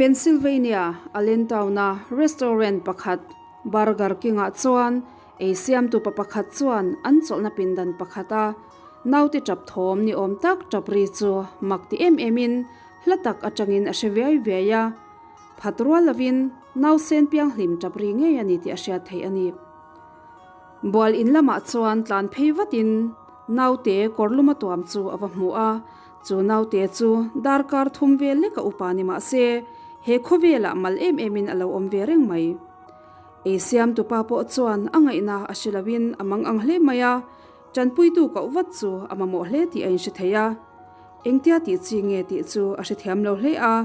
Pennsylvania, Allentown-a restaurant pakhat Burger King-ah chuan ei siamtu pa pakhat chuan an chawlhna pindan pakhata naute tap thawm ni awm tak tap ri chu mak ti em emin hla tak atangin a hre viai viai a. Phat rual lovin nausen pianghlim tap ri ngei a ni tih a hriat theih a ni. Bual in lamah chuan tlan phei vatin naute kawrlum a tuam chu a va hmu a, chu naute chu darkar thum vel leka upa ni mah se he khawvelah mal em emin a lo awm ve reng mai. Ei siamtupa pawh chuan a ngaihna a hre loin a mang ang hle mai a, tanpuitu koh vat chu a mamawh hle tih a inhre thei a. Engtia tih chi nge tih chu a hrethiam lo hle a.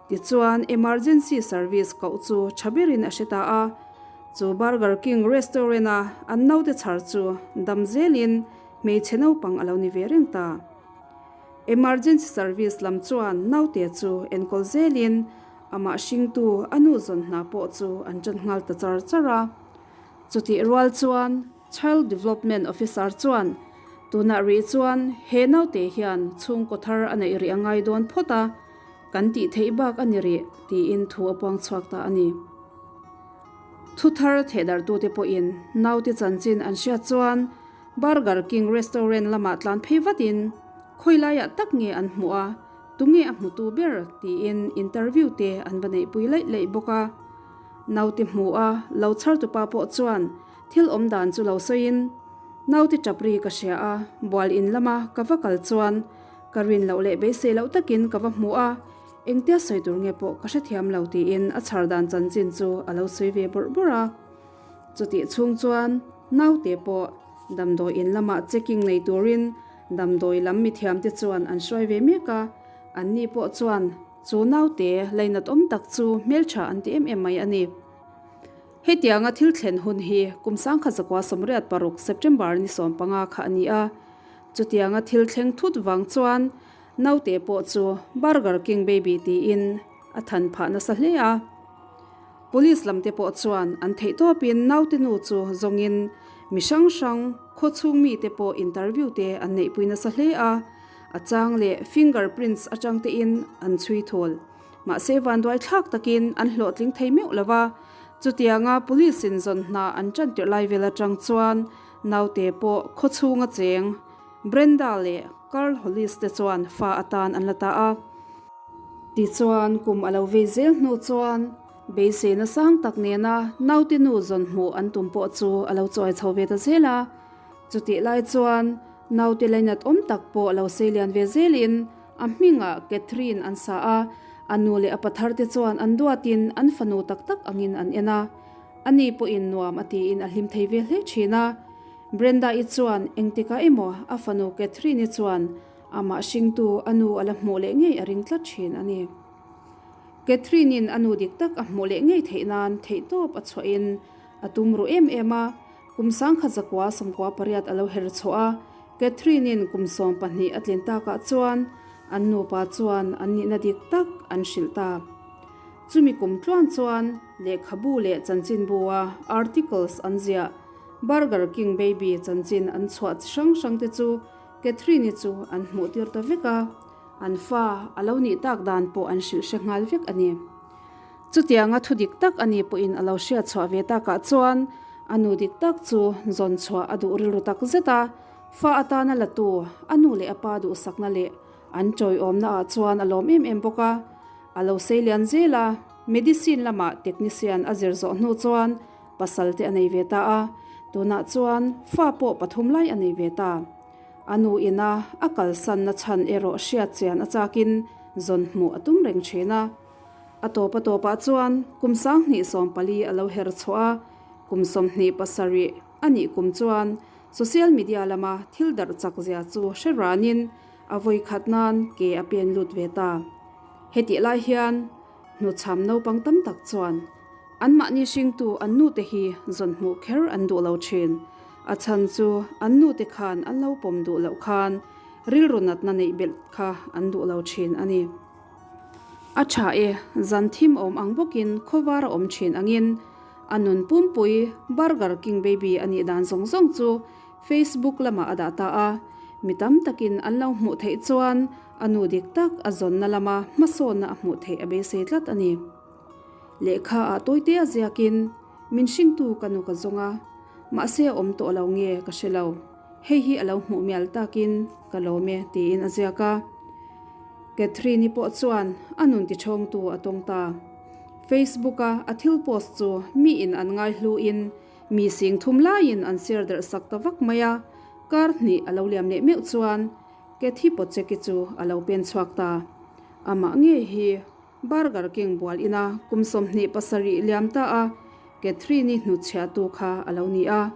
Tichuan emergency service koh chu tha berin a hre ta a. Chu Burger King restaurant-a an naute chhar chu dam zelin hmeichhe naupang a lo ni ve reng ta. Emergency service lam chuan naute chu enkawl zelin amah hringtu a nu zawn hna pawh chu an tan nghal ta char char a. Chutih rual chuan Child Development Officer chuan tunah rih chuan he naute hian chhungkaw thar a neih rih a ngai dawn phawt a, kan tih theih bak a ni rih tiin thu a puang chhuak ta a ni. Thu thar thehdarhtute pawhin naute chanchin an hriat chuan Burger King restaurant lamah tlan phei vatin khawi laiah tak nge an hmuh a, tunge a hmutu ber tiin interview te an va neihpui laih laih bawk a. Naute hmuh a lo chhartupa pawh chuan thil awm dan chu lo sawiin, Naute tap ri ka hria a, bual in lama ka va kal chuan ka rin loh leh beisei loh takin ka va hmu a, engtia sawi tur nge pawh ka hrethiam lo tiin a chhar dan chanchin chu a lo sawi ve bawrh bawrh a. Chutih chhung chuan naute pawh damdawi in lamah checking nei turin damdawi lam mithiamte chuan an hruai ve mek a, anni pawh chuan chu naute lainat awm tak chu hmeltha an ti em em mai a ni. Hetianga thil thlen hun hi kum sangkhat zakua 86 September ni 15 kha a ni a, chutianga thil thleng thut vang chuan naute pawh chu Burger King Baby tiin a than phah nasa hle a. Police lam te pawh chuan an theih tawpin naute nu chu zawngin mi hrang hrang khaw chhung mite pawh interview te an neihpui nasa hle a, a chang leh finger prints atang tein an chhui thul. Mahse vanduai thlak takin an hlawhtling thei meuh lo va, chutianga police in zawn hna an tan tirh lai vel atang chuan naute pawh khaw chhunga cheng Brenda leh Carl Hollis te chuan fa atan an la ta a. Tichuan kum a lo vei zel hnu chuan beiseina sang tak nena naute nu zawn hmuh an tum pawh chu a lo chawi chho ve ta zel a. Chutih lai chuan naute lainat awm tak pawh lo sei lian ve zelin a hmingah Catherine an sa a, a nu leh a pathar te chuan an duatin an fanu tak tak angin an en a. Ani pawhin nuam a tiin a hlim thei ve hle thin a. Brenda-i chuan engtikah emaw a fanu Catherine-i chuan Amah hringtu a nu a la hmuh leh ngei a ring tlat thin a ni. Catherine-in a nu dik tak a hmuh leh ngei theih nan theihtawp a chhuahin a tum ruh em em a, kum 1998 a lo her chhuah a, Catherine-in kum 12 a tlin takah chuan an nupa chuan an nihna dik tak an hrilh ta. Chumi kum tluan chuan lehkhabu leh chanchinbua articles an ziah Burger King Baby chanchin an chhuah chi hrang hrangte chu Catherine-i chu an hmuh tir ta vek a, an fa a lo nih tak dan pawh an hrilh hre nghal vek a ni. Chutianga thu dik tak a ni pawhin a lo hriat chhuah ve takah chuan a nu dik tak chu zawn chhuah a duh rilru tak zet a, fa atana latu a nu leh a pa duhsakna leh an tawiawmna ah chuan a lawm em em bawk a. A lo sei lian zel a, medicine lamah technician a zir zawh hnu chuan pasal te a nei ve ta a, tunah chuan fa pawh pathum lai a nei ve ta. A nu ina a kalsanna chhan erawh hriat chian a chakin zawn hmuh a tum reng thin a. A tawp a tawpah chuan kum 2014 a lo her chhuah a, kum 27 a nih kum chuan social media lama thil darh chak zia chu hre ranin a vawi khat nan ke a pen lut ve ta. Hetih lai hian hnuchham naupang tam tak chuan Anmahni hringtu an nute hi zawn hmuh kher an duh lo thin. A chhan chu an nute khan an lo pawm duh loh khan rilru natna neih belh kha an duh lo thin a ni. A tha e, zan thim awm ang bawkin khawvar a awm thin angin a nun pumpui Burger King Baby a nih dan zawng zawng chu Facebook lamah a dah ta a. Mi tam takin an lo hmuh theih chuan a nu dik tak a zawnna lama hmasawnna a hmuh theih a beisei tlat a ni. Lehkha ah tawite a ziakin, Min hringtu ka nu ka zawng a, mahse a awm tawh lo nge ka hre lo. Hei hi a lo hmuh mial takin ka lawm e, tiin a ziak a. Catherine-i pawh chuan a nun tichhawngtu a tawng ta. Facebook-a a thil post chu miin an ngaihluin mi sing thum laiin an share derh sak ta vak mai a, kar hnih a lo liam leh meuh chuan Cathy Poceki chu a lo pen chhuak ta. Amah ngei hi Burger King bual ina kum 27 liam ta a Catherine-i hnutchhiahtu kha a lo ni a.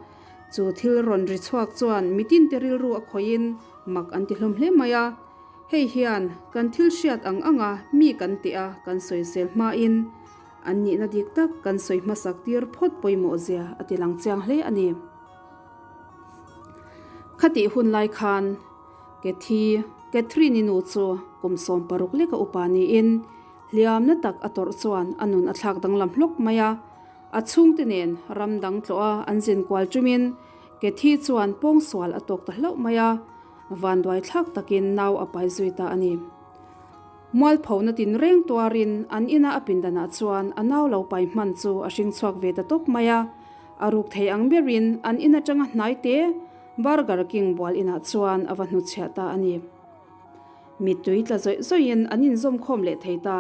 Chu thil rawn ri chhuak chuan mitinte rilru a khawihin mak an ti hlawm hle mai a. Hei hian kan thil hriat ang anga mi kan teh a kan sawisel hmain an nihna dik tak kan sawi hmasak tir phawt pawimawh zia a ti lang chiang hle a ni. Khatih hun lai khan Cathy, Catherine-i nu chu kum 60 leka upa niin hliamna tak a tawrh chuan a nun a thlak danglam hlawk mai a. A chhungte nen ram dang tlawh a an zin kual ṭumin Cathy chuan pawngsual a tawk ta hlauh mai a. Vanduai thlak takin nau a pai zui ta a ni. Mualphona tin reng tuarin an ina a pindanah chuan a nau lo pai hman chu a hring chhuak ve ta tawp mai a. A ruk thei ang berin an in atanga hnai te Burger King bual inah chuan a va hnuchhiah ta a ni. Mittui tla zawih zawihin an inzawm khawm leh thei ta.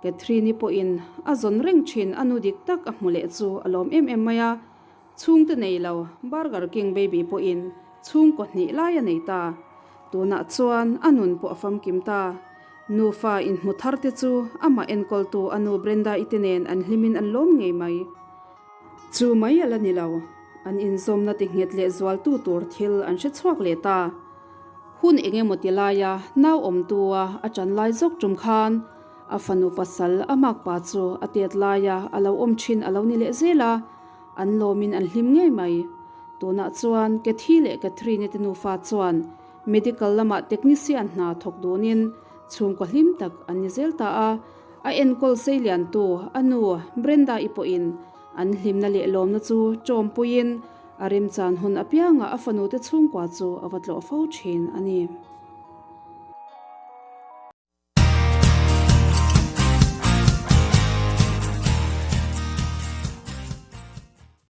Catherine-i pawhin a zawn reng thin a nu dik tak a hmu leh chu a lawm em em mai a. Chhungte nei lo, Burger King baby pawhin chhungkaw hnih lai a nei ta. Tunah chuan a nun pawh a famkim ta. Nufa inhmu thar te chu amah enkawltu a nu Brenda-i te nen an hlimin an lawm ngei mai. Chu mai a la ni lo, an inzawmna ti nghet leh zualtu tur thil an hre chhuak leh ta. Hun eng emaw ti laia nau awmtua a ṭan lai zawk ṭum khan a fanu pasal a makpa chu a tet laia a lo awm ṭhin a lo ni leh zel a. An lawmin an hlim ngei mai. Tunah chuan Cathy leh Catherine-i te nufa chuan medical lamah technician hna thawk dunin chhungkaw hlim tak an ni zel ta a. A enkawl seiliantu a nu Brenda-i pawhin an hlimna leh lawmna chu ṭawmpuiin a remchan hun apiangah a fanute chhungkua chu a va tlawh fo ṭhin a ni.